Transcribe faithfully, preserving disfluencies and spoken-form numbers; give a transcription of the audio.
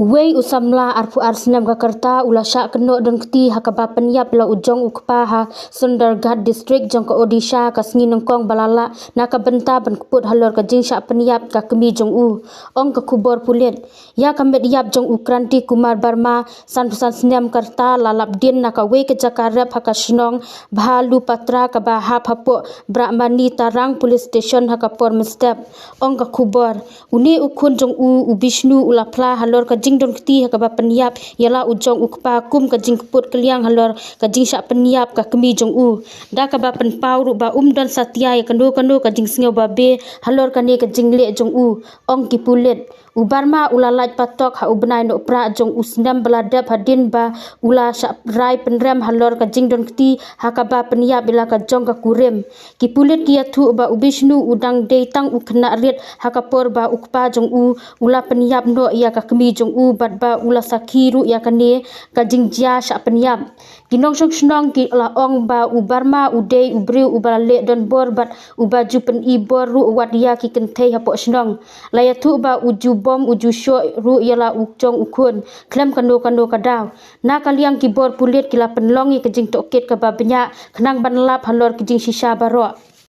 Uwei u samla arphew ar snem ka rta u la shah kynnoh donkti ha kaba pynïap ïa la u jong u kpa ha Sundergarh District jong ka Odisha ka sngi Nyngkong ba la leit na ka bynta ban kput halor ka jingshah pynïap ka kmie jong u, ong ka khubor pulit. Ïa ka met ïap jong u Kranti Kumar Barma, sanphew san snem ka rta, la lap dien na kawei ka jaka rep ha ka shnong Bhalupatra kaba hap hapoh Brahmani Tarang Police Station ha ka por mynstep, ong ka khubor. Une u khun jong u, u Bishnu, u la phla halor ka jingdonkti ha kaba pynïap ïa la u jong u kpa kum ka jingkput kylliang halor ka jingshah pynïap ka kmie jong u, da kaba pynpaw ruh ba um don satia ïa kano kano ka jingsngew babe halor kane ka jingleh jong u, ong ki pulit. U Barma u la lait patok ha u bnai Nohprah jong u snem ba la dep hadien ba u la shah rai pynrem halor ka jingdonkti ha kaba pynïap ïa la ka jong ka kurim. Ki pulit ki ïathuh ba u Bishnu u dang dei tang u khynnah rit ha ka por ba u kpa jong u u la pynïap noh ïa ka kmie jong u bad ba u la sakhi ruh ïa kane ka jingjia shah pynïap. Ki nongshong shnong ki la ong ba u Barma u dei u briew uba la leh donbor bad uba ju pyni bor ruh wat ïa ki kynthei hapoh shnong. La ïathuh ba u ju bom u ju shoh ruh ïa la u jong u khun khlem kano kano ka daw. Na ka liang ki bor pulit ki la pynlong ïa ka jingtohkit kaba bniah khnang ban lap halor ka jingshisha baroh.